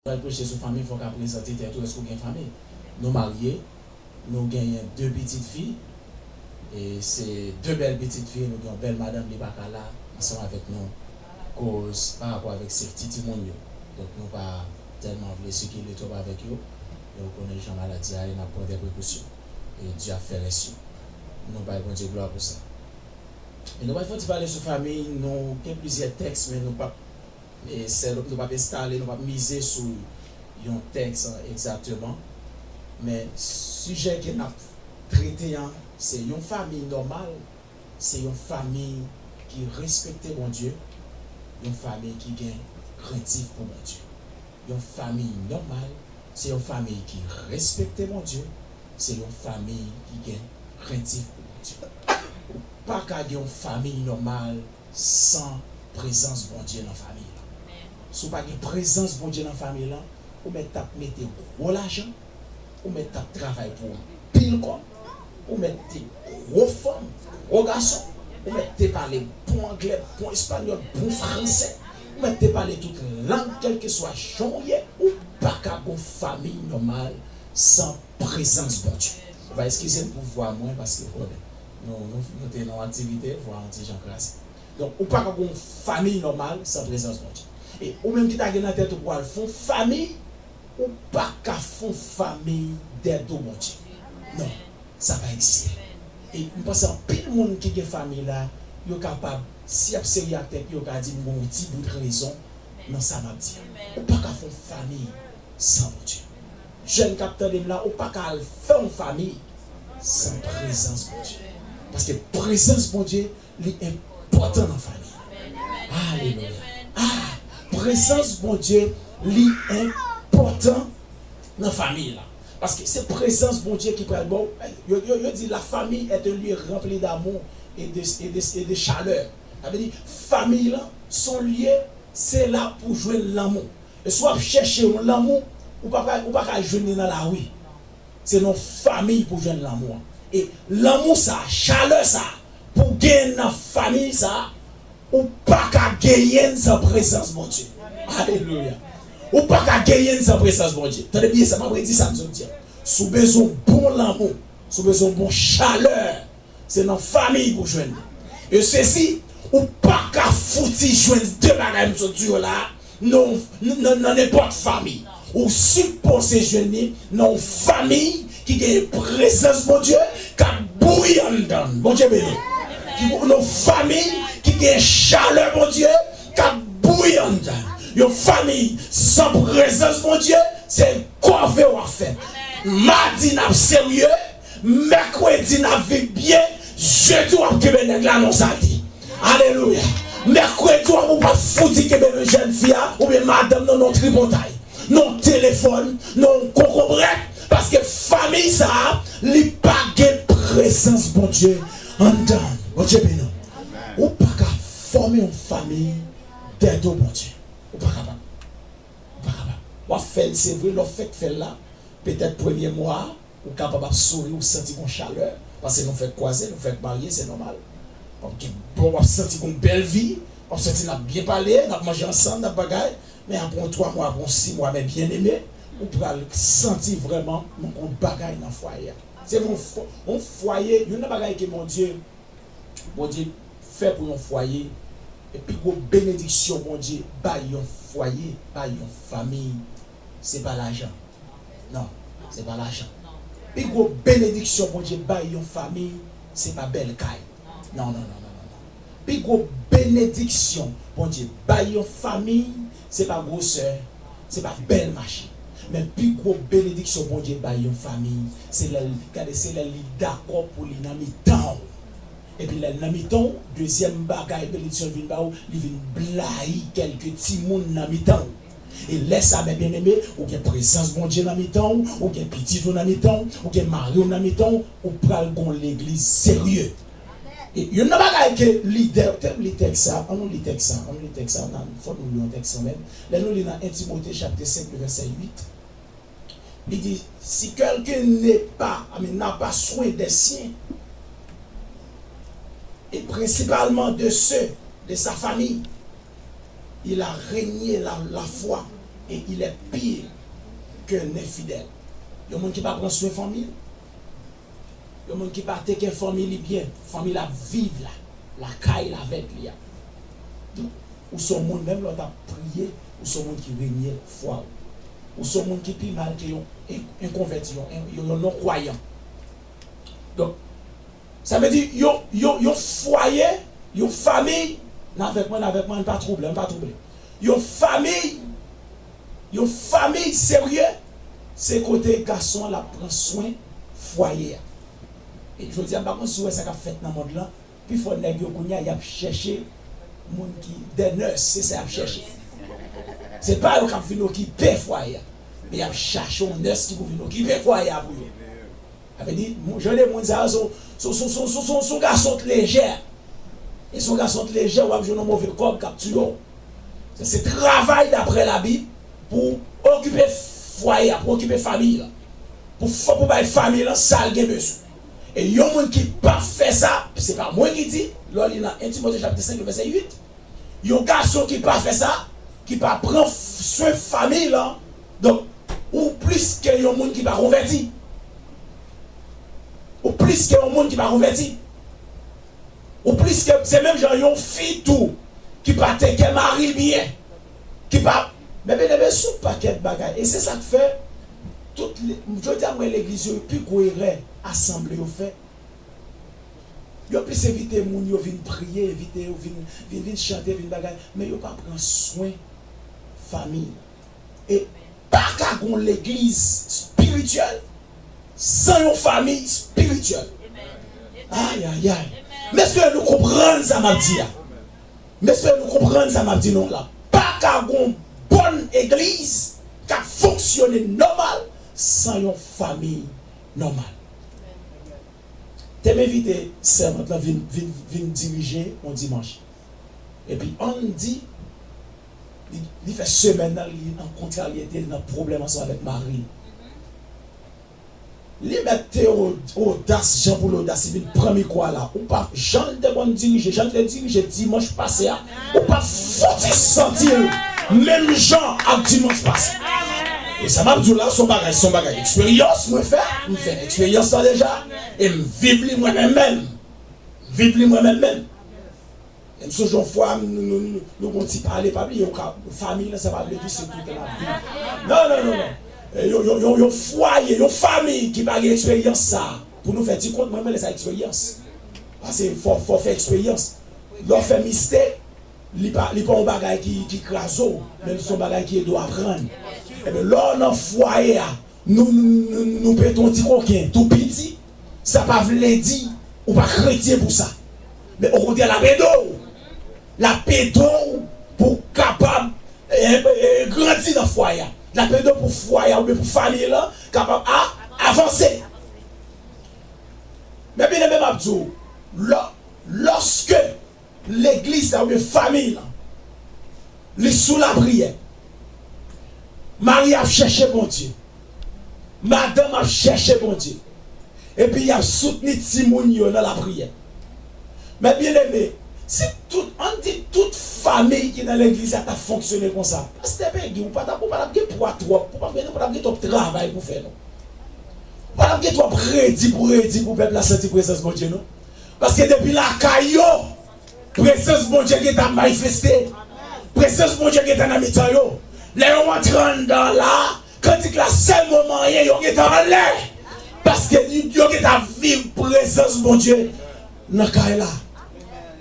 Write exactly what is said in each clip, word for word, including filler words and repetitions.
Pral preche sou fanmi, fò w ka prezante tèt ou, èske w gen fanmi? Nou marye, nou genyen de pitit fi, e se de bèl pitit fi, nou gen yon bèl madanm, li pa ka la ansanm avèk nou, koz pa rapò avèk safety timoun yo. Donk, nou pa tèlman vle sikile twòp avèk yo, e ou konnen jan maladi a ye, n ap pran de prekosyon. E Dye ap fè rès yo. Nou bay Bondye glwa pou sa. E nou pral fè yon ti pale sou fanmi, nou gen plizyè tèks, men nou p ap E sèl, nou p ap enstale, nou p ap mize sou yon tèks egzakteman. Men sijè ke n ap trete an, se yon fanmi nòmal, se yon fanmi ki respekte Bondye, yon fanmi ki gen krentif pou Bondye. Yon fanmi nòmal, se yon fanmi ki respekte Bondye, se yon fanmi ki gen krentif pou Bondye. Ou pa ka gen yon fanmi nòmal san prezans Bondye nan fanmi lan. Si w pa gen prezans Bondye nan fanmi lan, ou mèt t ap mete gwo lajan, ou mèt t ap travay pou anpil kòb, ou mèt te gwo fanm, gwo gason, ou mèt te pale bon anglè, bon espanyòl, bon fransè, ou mèt te pale tout lang, kèlkeswa jan w ye, ou pa ka gon fanmi nòmal san prezans Bondye. Ou va eskize m pou vwa mwen, paske, oh, nou, nou, nou te nan yon aktivite, vwa an ti jan kraze. Donk, ou pa ka gon fanmi nòmal san prezans Bondye. E ou menm ki ta gen nan tèt ou pou al fè yon fanmi, ou pa ka fè yon fanmi dèyè do Bondye. Non, sa pa egziste. E m panse anpil moun ki gen fanmi la, yo kapab, si y ap serye ak tèt yo, yo ka di m gon yon ti bout rezon nan sa m ap di a. Ou pa ka fè yon fanmi san Bondye. Jèn k ap tande m la, ou pa ka al fè yon fanmi san prezans Bondye. Paske prezans Bondye, li enpòtan nan fanmi. Alelouya. Ah, prezans Bondye, li enpòtan nan fanmi la. Paske se prezans Bondye ki pral ba w. Yo, yo, yo di, la famille est un lieu rempli d'amour et de, et de, et de chaleur. Sa vle di, fanmi lan, se yon lye, se la pou jwenn lanmou. E si w ap chèche yon lanmou, ou pa ka, ou pa ka jwenn li nan lari. Se nan yon fanmi pou jwenn lanmou an. E lanmou sa, chalè sa, pou genyen nan fanmi sa, ou pa ka genyen l san prezans Bondye. Alelouya. Ou pa ka genyen l san prezans Bondye. Tande byen sa, m ap redi sa m sot di a. Si w bezwen yon bon lanmou, si w bezwen yon bon chalè, se nan fanmi pou jwenn li. E sesi, ou pa ka fouti jwenn de bagay m sot di yo la, nan, nan, nan nenpòt fanmi. Ou sipoze jwenn li nan yon fanmi ki gen prezans Bondye k ap bouyi anndan l. Bondye beni. Ki, nan yon fanmi ki gen chalè Bondye k ap bouyi anndan l. Yon fanmi san prezans Bondye, se kòve w ap fè. Madi n ap serye, mèkredi n ap viv byen, jedi w ap kenbe nèg la nan sa l ye. Alelouya. Mèkredi w ap, ou p ap fouti kenbe jèn fi a oubyen madanm nan nan tripotay, nan telefòn, nan konkonbrèt, paske fanmi sa a, li pa gen prezans Bondye anndan l. Bondye beni w. Ou pa ka fòme yon fanmi dèyè do Bondye. Ou pa kapab. Ou pa kapab. W ap fè l, se vre, lè w fèk fè l la, petèt premye mwa a, ou kapab ap souri, ou santi gon chalè, paske nou fèk kwaze, nou fèk marye, se nòmal. W ap gen bon, w ap santi gon bèl vi, w ap santi n ap byen pale, n ap manje ansanm, n ap bagay, men apre yon twa mwa, apre yon sis mwa, men byeneme, ou pral santi vrèman gon bagay nan fwaye a. Se yon fwa-, yon fwaye, youn nan bagay ke Bondye Bondye fè pou yon fwaye, e pi gwo benediksyon Bondye bay yon fwaye, bay yon fanmi, se pa lajan. Non, se pa lajan. Pi gwo benediksyon Bondye bay yon fanmi, se pa bèl kay. Non, non, non, non, non, non. Pi gwo benediksyon Bondye bay yon fanmi, se pa gwosè, se pa bèl machin. Men pi gwo benediksyon Bondye bay yon fanmi, se lè l, gade, se lè li dakò pou li nan mitan w. Epi lè l nan mitan w, dezyèm bagay benediksyon l vin ba w, li vin blayi kèlke timoun nan mitan w. E lè sa, men byeneme, ou gen prezans Bondye nan mitan w, ou gen pitit ou nan mitan w, ou gen mari w nan mitan w, ou pral gon legliz serye. E youn nan bagay ke lidè, te m li tèks sa, an nou li tèks sa, an nou li tèks sa, nan, fò nou li yon tèks kanmenm. Lè nou li nan en Timote chapit senk, vèsè uit, li di, si quelqu'un n'est pas, I mean, n'a pas soin des siens, et principalement de ceux de sa famille, il a renié la, la foi Et il est pire qu'un infidèle. Yon moun ki pa pran swen fanmi l. Yon moun ki pa teken fanmi li byen. Fanmi l ap viv la, lakay l avèk li a. Donk, ou se yon moun, menm lè w t ap priye, ou se yon moun ki renye fwa w. Ou se yon moun ki pi mal ke yon en- enkonvèti, yon, en- yon, yon non kwayan. Donk, sa vle di, yon, yon, yon fwaye, yon fanmi, n avèk mwen, n avèk mwen, n pa twouble, n pa twouble. Yon fanmi, yon fanmi serye, se kote gason an l ap pran swen fwaye a. E jodi a, m pa konn si w wè sa k ap fèt nan mond lan, pifò nèg yo kounye a, y ap chèche moun ki, des nurses, se sa y ap chèche. Se pa yo k ap vin okipe fwaye a, men y ap chache yon nurse ki pou vin okipe fwaye a pou yo. Sa vle di, moun- jan de moun sa yo, se yon- se yon- se yon- se yon- se yon- se yon gason t lejè. E se yon gason t lejè, w ap jwenn yon move kòb k ap tiye w. Se, se travay daprè Labib pou okipe fwaye a, pou okipe fanmi la. Pou fò pou bay fanmi lan sa l gen bezwen. E yon moun ki p ap fè sa, se pa mwen ki di, lè w li nan en Timote chapit senk, vèsè uit, yon gason ki pa fè sa, ki pa pran f- swen fanmi lan, donk, ou plis ke yon moun ki pa konvèti. Ou plis ke yon moun ki pa konvèti. Ou plis ke, se menm jan yon fi tou ki pa teken mari l byen, ki pa, men byeneme, sou pakèt bagay. E se sa k fè, tout, le- jodi a, mwen, legliz yo, pi gwo erè asanble yo fè, yo plis envite moun yo vin priye, envite yo vin, vin, vin chante, vin bagay, men yo pa pran swen fanmi. E pa ka gon legliz espirityèl san yon fanmi espirityèl. Ay, ay, ay. Mesye, nou konprann sa m ap di a. Mesye, nou konprann sa m ap di nou la. Pa ka gon bòn egliz k ap fonksyone nòmal san yon fanmi nòmal. Te m envite sèvant lan vin, vin, vin dirije yon dimanch. Epi Andy, li, li fè semèn nan, li an kontraryete, li nan pwoblèm ansanm avèk mari l. Li mèt te o- odas, jan pou l odas, li vin pran mikwo a la. Ou pa, jan l te konn dirije, jan l te dirije dimanch pase a, ou pa fouti santi l menm jan ak dimanch pase. E sa m ap di w la, se yon bagay, se yon bagay eksperyans mwen fè. M fè eksperyans sa deja. E m viv li mwen menm menm. Viv li mwen menm menm. E m sonje yon fwa, nou, nou, nou, nou gon ti pale, pa bliye, ou ka, fanmi lan, sa pa vle di se tout lavi. Non, non, non, non. E yon, yon, yon, yon fwaye, yon fanmi ki pa gen eksperyans sa, pou nou fè ti kont, mwen, mwen rele sa eksperyans. Paske fò, fò fè eksperyans. Lè w fè mistake, li pa, li pa yon bagay ki, ki kraze w, men se yon bagay ki ede w aprann. Ebyen, lè w nan fwaye a, nou, nou, nou, nou pete yon ti koken tou piti, sa pa vle di ou pa kretyen pou sa. Men okontrè, l ap ede w. L ap ede w pou w kapab, e, e, grandi nan fwaye a. L ap ede w pou fwaye a oubyen pou fanmi lan kapab a, avanse. Men byeneme, m ap di w, lò- lòske legliz la oubyen fanmi lan, li sou lapriyè. Mari ap chèche Bondye. Madanm ap chèche Bondye. Epi y ap soutni timoun yo nan lapriyè. Men byeneme, si tout, ann di tout fanmi ki nan legliz la ta fonksyone konsa, pastè Pegi, ou pa t ap, ou pa t ap gen pwa twòp, ou pa t ap gen, ou pa t ap gen twòp travay pou fè non. Ou pa t ap gen twòp redi pou redi pou pèp la santi prezans Bondye non. Paske depi lakay yo, prezans Bondye gentan ap manifeste. Prezans Bondye gentan nan mitan yo. Lè yo antre anndan la, kantik la sèlman manyen, yo gentan anlè. Paske yo gentan ap viv prezans Bondye nan kay la.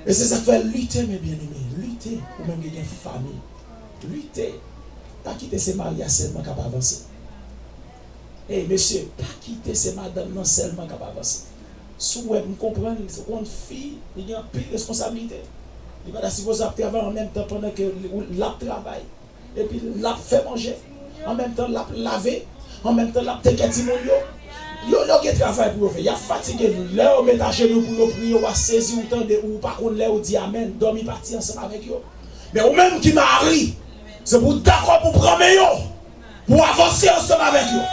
E se sa k fè lite, men byeneme, lite, ou menm ki gen fanmi, lite. Pa kite se mari a sèlman k ap avanse. Ey, mesye, pa kite se madanm nan sèlman k ap avanse. Si w wè, m konprann, se yon fi, li gen anpil responsablite. Li pa ta sipoze ap travay an menm tan pandan ke l, l ap travay. Epi l ap fè manje. An menm tan, l ap lave. An menm tan, l ap teken timoun yo. Yo, yo gen travay pou yo fè. Y ap fatige. Lè yo met ajenou pou yo priye, w a sezi, ou tande, ou pa konn lè ou di amèn. Dòmi pati ansanm avèk yo. Men ou menm ki mari, se pou w dakò pou w pran men yo, pou w avanse ansanm avèk yo.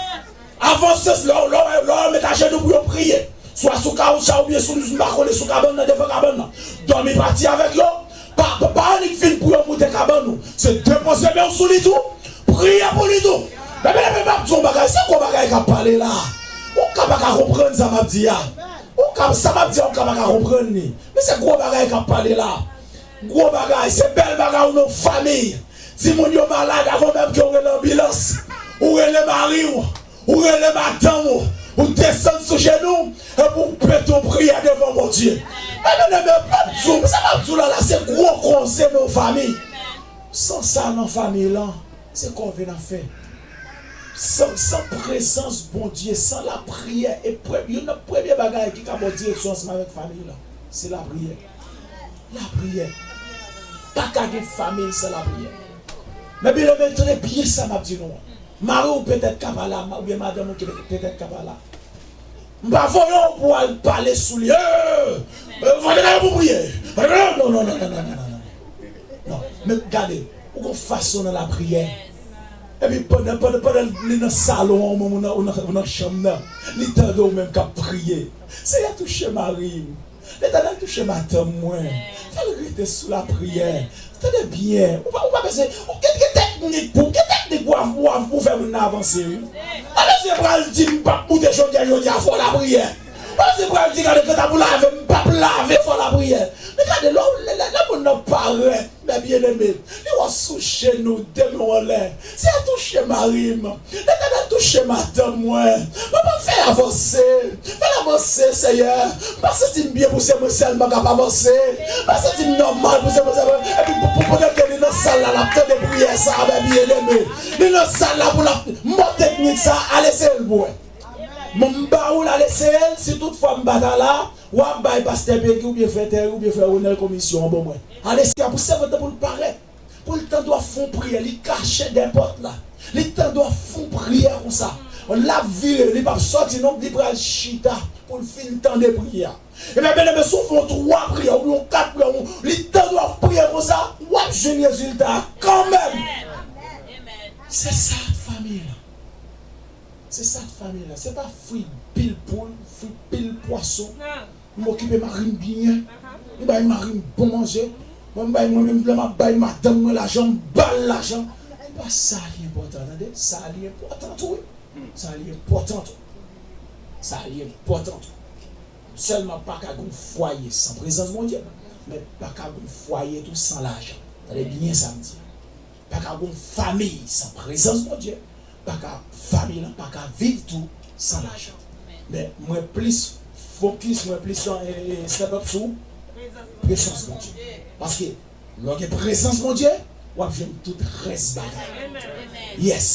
Avanse, lè, lè, lè yo met ajenou pou yo priye, swa sou kawoucha oubyen sou, m pa konnen, sou kabann nan, devan kabann nan. Dòmi pati avèk yo. Pa, pa, pa annik vin pou yo moute kabann ou. Se depoze men w sou li tou, pou Priye pou li tou. Men, men, men, m ap di yon bagay, se gwo bagay k ap pale la. Ou ka pa ka konprann sa m ap di a. Ou ka, sa m ap di a, ou ka pa ka konprann li. Men se gwo bagay k ap pale la. Gwo bagay, se bèl bagay ou nan fanmi. Timoun yo malad, avan menm ke w rele anbilans, ou rele mari w, ou rele madanm ou, ou desann sou jenou, epi w pete yon priyè devan Bondye. Men, men, men, men, m ap di w, sa m ap di w la, la, se gwo koze nan fanmi. San sa nan fanmi lan, se kòve n ap fè. San, san prezans Bondye, san lapriyè, e premye, youn nan premye bagay ki ka ba w direksyon ansanm avèk fanmi lan, se lapriyè. Lapriyè. Pa ka gen fanmi san lapriyè. Men byeneme, tande byen sa m ap di nou an. Mari w petèt ka pa la, ma- oubyen madanm ou ki petèt ka pa la. M pa voye w pou w al pale sou li. Eh, eh, fòk nou priye. Non, non, non, non, non, non, non. Non, men gade, ou gon fason nan lapriyè. Epi pandan, pandan, pandan li nan salon an, ou nan, ou nan, ou nan chanm nan, li tande w menm k ap priye. Seyè, touche mari m. Letènèl, touche madanm mwen. Fè l rete sou lapriyè. Tande byen. Ou pa, ou pa bezwen, ou gen, gen teknik pou, gen teknik pou, pou, pou fè moun nan avanse, wi. Pa bezwen pral di m p ap moute chodyè jodi a, fò lapriyè. Pa bezwen pral di gade kanta pou lave, m p ap lave, fò lapriyè. Men gade, lè, lè, lè, lè moun nan parèt, men byeneme, li wè w sou jenou, de men w anlè. Seyè, touche mari m. Letènèl, touche madanm mwen. Papa, fè l avanse. Fè l avanse, Seyè. M pa santi m byen pou se mwen sèlman k ap avanse. M pa santi m nòmal pou se mwen sèlman. Epi pou, pou, pandan ke li nan sal la, l ap tande priyè sa a, men byeneme. Li nan sal la pou l ap mò teknik sa a, al eseye l pou wè. Mwen m ba ou l, al eseye l, si toutfwa m pa ta la, w ap bay pastè Pegi oubyen frè Terry oubyen frè Ronel komisyon an ban mwen. Al eseye pou sèvant pou l parèt. Pou l tande w ap fè yon priyè, li kache dèyè pòt la. Li tande w ap fè yon priyè konsa. L ap vire, li p ap sòti non, li pral chita pou l fin tande priyè a. Ebyen, byeneme, si w fè yon twa priyè, oubyen yon kat priyè, ou, li tande w ap priye konsa, w ap jwenn rezilta a kanmenm. Se sa fanmi lan. Se sa fanmi lan. Se pa fri pil poul, fri pil pwason. M okipe mari m byen. M bay mari m bon manje. Mwen, m bay, mwen menm, lè m ap bay madanm mwen lajan, m ba l lajan. Se pa sa ki enpòtan, tande. Sa li enpòtan tou, wi. Sa li enpòtan tou. Sa li enpòtan tou. Sèlman pa ka gon fwaye san prezans Bondye. Men pa ka gon fwaye tou san lajan. Tande byen sa m di. Pa ka gon fanmi san prezans Bondye. Pa ka, fanmi lan pa ka viv tou san lajan. Men mwen plis fokis, mwen plis, e, e, step up sou prezans Bondye. Paske lè w gen prezans Bondye, w ap jwenn tout rès bagay. Yes.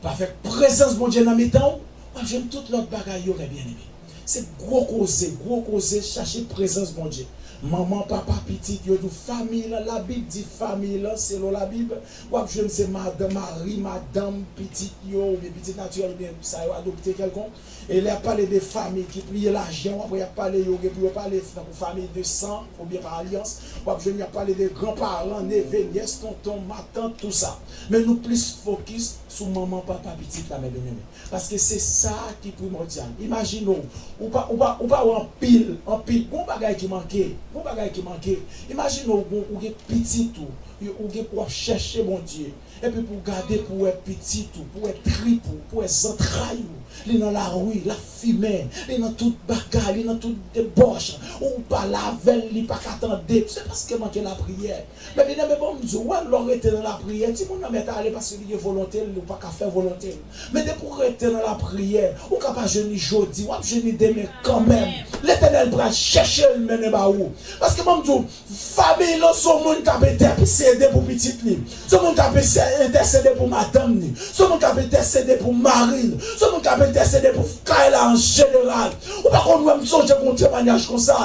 Avèk prezans Bondye nan mitan w, w ap jwenn tout lòt bagay yo, men byeneme. Se gwo koze, gwo koze, chache prezans Bondye. Manman, papa, pitit, yo di w fanmi lan, Labib di fanmi lan, selon Labib, w ap jwenn se madan, mari, madanm, pitit yo, oubyen pitit natirèl, oubyen sa yo adopte kèlkonk. E lè y ap pale de fanmi ki pli lajan, w ap wè y ap pale yo, gen pou yo pale tankou fanmi de san, oubyen pa alyans. W ap jwenn y ap pale de granparan, neve, nyès, tonton, matant, tou sa. Men nou plis fokis sou manman, papa, pitit la, men byeneme. Paske se sa ki primòdyal. Imajine w, ou pa, ou pa, ou pa wè anpil, anpil, gon bagay ki manke, gon bagay ki manke. Imajine w, gon, ou gen pitit ou, yo, ou gen pou w ap chèche Bondye. Epi pou w gade, pou w wè pitit ou, pou w wè trip ou, pou w wè zantray ou. Li nan lari, l ap fimen, li nan tout bagay, li nan tout debòch. Ou pale avè l, li pa ka tande. Se paske manke lapriyè. Men byeneme, ban m di w, wè, lè w rete nan lapriyè, timoun nan mèt ale paske li gen volonte l, ou pa ka fè volonte l. Men depi w rete nan lapriyè, ou ka pa jwenn li jodi, w ap jwenn li demen kanmenm. Letènèl pral chèche l mennen ba ou. Paske ban m di w, fanmi lan se yon moun k ap entèsede pou pitit li. Se yon moun k ap entèsede pou madanm li. Se yon moun k ap entèsede pou mari l. Se yon moun k ap entèsede pou kay la an jeneral. Ou pa konn wè, m sonje gon temwayaj konsa.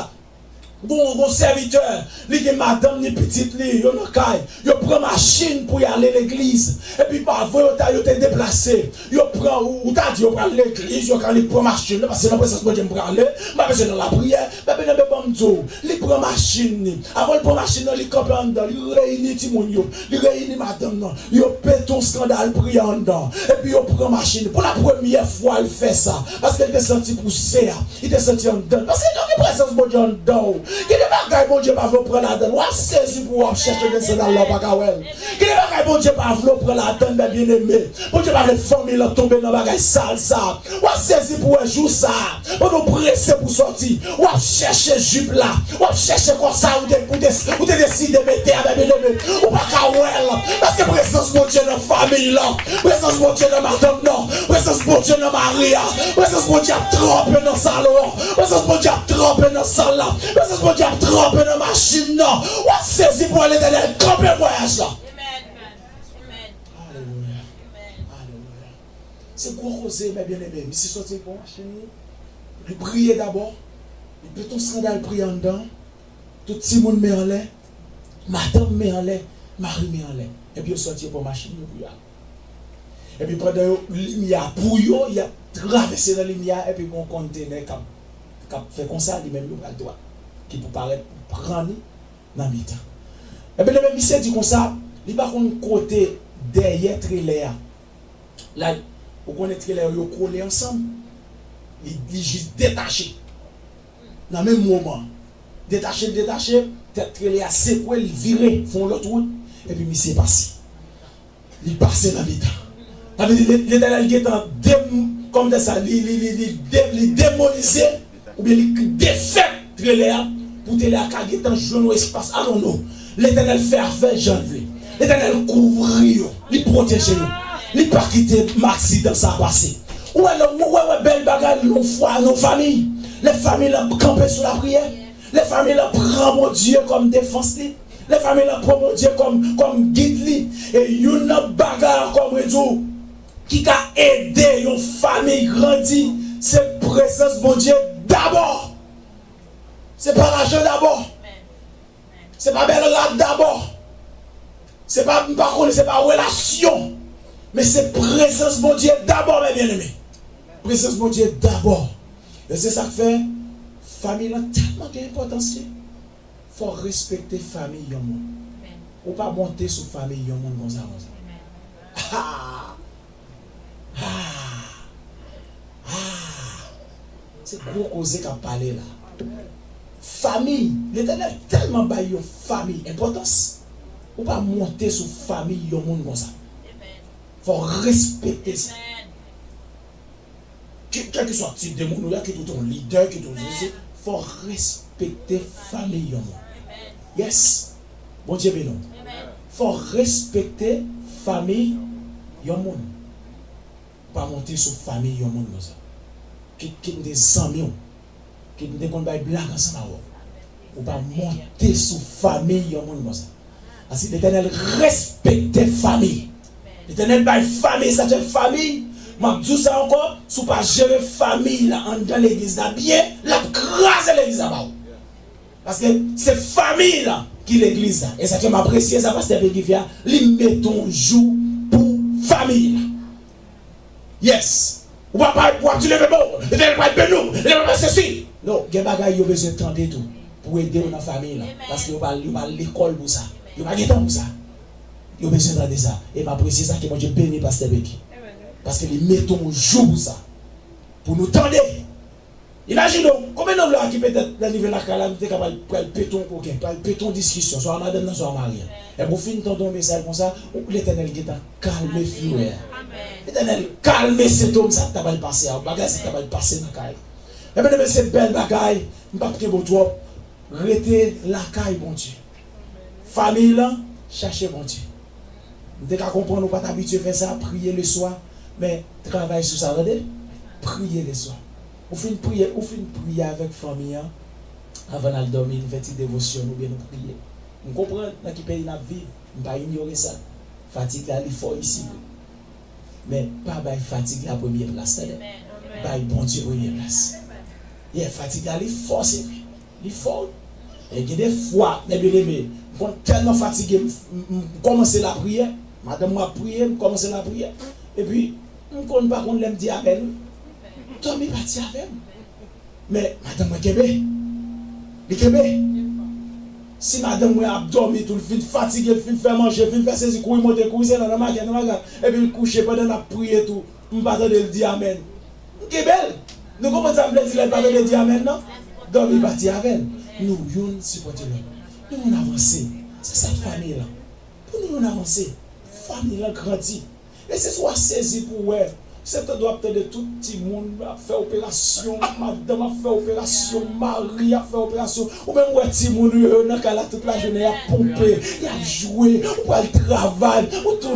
Gon, gon sèvitè, li gen madanm ni pitit li, yo nan kay, yo pran machin pou y ale legliz. Epi pa vre yo ta, yo te deplase. Yo pran, ou, ou ta di yo pral legliz, yo ka li pran machin nan, paske nan prezans Bondye m prale, m pa bezwen nan lapriyè. Men byeneme, ban m di w, li pran machin ni. Avan l pran machin nan, li kanpe anndan, li reyini timoun yo, li reyini madanm nan. Yo pete yon eskandal priyè anndan. Epi yo pran machin ni. Pou lapremyè fwa l fè sa, paske l te santi pouse a. Li te santi anndan l. Paske lè w gen prezans Bondye anndan w, Gen de bagay Bondye pa vle w pran ladan l. W ap sezi pou w ap chèche gen sandal la, w pa ka wè l. Gen de bagay Bondye pa vle w pran ladan l, men byeneme. Bondye pa vle fanmi lan tonbe nan bagay sal sa. W ap sezi pou w wè jou sa. Pandan w prese pou sòti, w ap chèche jip la. W ap chèche kò sa ou te, ou te, ou te deside mete a, men byeneme. Ou pa ka wè l. Paske prezans Bondye nan fanmi lan. Prezans Bondye nan madanm nan. Prezans Bondye nan mari a. Prezans Bondye ap tranpe nan salon an. Prezans Bondye ap tranpe nan sal la. Prezans Bondye ap tranpe nan machin nan. W ap sezi pou wè Letènèl kanpe vwayaj la. Alelouya. Alelouya. Se gwo koze, men byeneme. Misye sòti pou machin li. Li priye dabò. Li pete yon sandal priye anndan. Tout timoun men anlè. Madanm men anlè. Mari men anlè. Epi yo sòti yo pran machin yo pou yo ale. Epi pandan yo, limyè a pou yo, y ap travèse nan limyè a, epi gon kontenè k ap, k ap fè konsa, li menm yo pral dwat, ki pou parèt pou pran li nan mitan. Epi lè men misye di konsa, li pa konn kote dèyè trelè a. Like, ou konnen trelè yo, yo kole ansanm. Li, li jis detache. Nan menm moman, detache l detache, tèt trelè a sekwe, l vire, fè yon lòt wout, epi misye pase. Li pase nan mitan. Sa vle di, Letènèl gentan dem-, kòm de sa, li, li, li, li de-, li demolize, oubyen li defèt trelè a, pou trelè a ka gentan jwenn yon espas. I don't know. Letènèl fè afè l jan l vle. Letènèl kouvri yo. Li pwoteje yo. Li pa kite aksidan sa pase. Ou wè, lè, ou wè, wè bèl bagay, yon fwa, yon fanmi. Lè fanmi lan kanpe sou lapriyè. Lè fanmi lan pran Bondye kòm defans li. Lè fanmi lan pran Bondye kòm, kòm gid li. E youn nan bagay ankò, mwen di w, ki ka ede yon fanmi grandi, se prezans Bondye dabò. Se pa lajan dabò. Se pa bèl rad dabò. Se pa, m pa konnen, se pa relasyon. Men se prezans Bondye dabò, men byeneme. Prezans Bondye dabò. E se sa k fè fanmi lan tèlman gen enpòtans li. Fò w respekte fanmi yon moun. Ou pa monte sou fanmi yon moun konsa, konsa. Ah! Ah! Ah! Se gwo koze k ap pale la. Fanmi, Letènèl tèlman bay yon fanmi enpòtans. Ou pa monte sou fanmi yon moun konsa. Fò w respekte sa. Ki, kèlkeswa tip de moun ou ye, kit ou te yon lidè, kit ou te, fò w respekte fanmi yon moun. Yes. Bondye beni w. Fò w respekte fanmi yon moun. Ou pa monte sou fanmi yon moun konsa. Kit, kit m te zanmi w, kit m te konn bay blag ansanm avè w, ou pa monte sou fanmi yon moun konsa. Paske Letènèl respekte fanmi. Letènèl bay fanmi, sa fè fanmi. M ap di w sa ankò, si w pa jere fanmi la anndan legliz la byen, l ap kraze legliz la ba w. Paske se fanmi la ki legliz la. E sa fè m apresye sa pastè Peggy fè a, li mete yon jou pou fanmi la. Yes. Ou pa, pa, w ap di leve men w, Letènèl pral beni w, Letènèl pral sesi. Non, gen bagay yo bezwen tande tou pou ede w nan fanmi lan. Paske yo pa, yo pa lekòl pou sa. Yo pa gen tan pou sa. Yo bezwen tande sa. E m apresye sa, ke Bondye beni pastè Peggy. Paske li mete yon jou pou sa. Pou nou tande. Imajine w, konbyen nan nou la ki petèt nan nivo lakay la, nou te ka pral, pral pete yon koken, pral pete yon diskisyon, swa a madanm nan, swa a mari an. Epi w fin tande yon mesaj konsa, ou, Letènèl gentan kalme fire a. Letènèl kalme sentòm sa k ta pral pase a, bagay sa k ta pral pase nan kay la. Ebyen, ebyen, se bèl bagay, m p ap kenbe w twòp. Rete lakay Bondye. Fanmi lan, chache Bondye. M te ka konprann ou pa t abitye fè sa, priye leswa, men travay sou sa, tande? Priye leswa. Ou fin priye, ou fin priye avèk fanmi an, anvan n al dòmi, nou fè ti devosyon, oubyen nou priye. M konprann nan ki peyi n ap viv, m pa inyore sa. Fatig la, li fò isi vre. Men pa bay fatig la premye plas, tande? Bay Bondye premye plas. Yeah, fatig la, li fò, se vre. Li fò, wi. E gen de fwa, men byeneme, m konn tèlman fatige, m, m, m kòmanse lapriyè, madanm mwen ap priye, m kòmanse lapriyè, epi m konn pa konn lè m di amèn. Dòmi pati avè m. Men madanm mwen kenbe. Li kenbe. Si madanm mwen ap dòmi tou, l fin fatige, l fin fè manje, l fin fè sezi, kouri monte, kouri desann nan makèt, nan makèt, epi l kouche pandan n ap priye tou, m pa tande l di amèn. M kenbe l. Nou konprann sa m vle di lè l pa tande di amèn nan? Dòmi pati avè l. Nou youn sipòte lòt. Nou youn avanse. Se sa k fanmi lan. Pou nou youn avanse, fanmi lan grandi. E se swa sezi pou wè. Se tande w ap tande tout timoun ap fè operasyon, madanm ap fè operasyon, mari ap fè operasyon. Ou menm wè timoun yo nan kay la tout lajounen, y ap ponpe, y ap jwe, ou pral travay, ou tou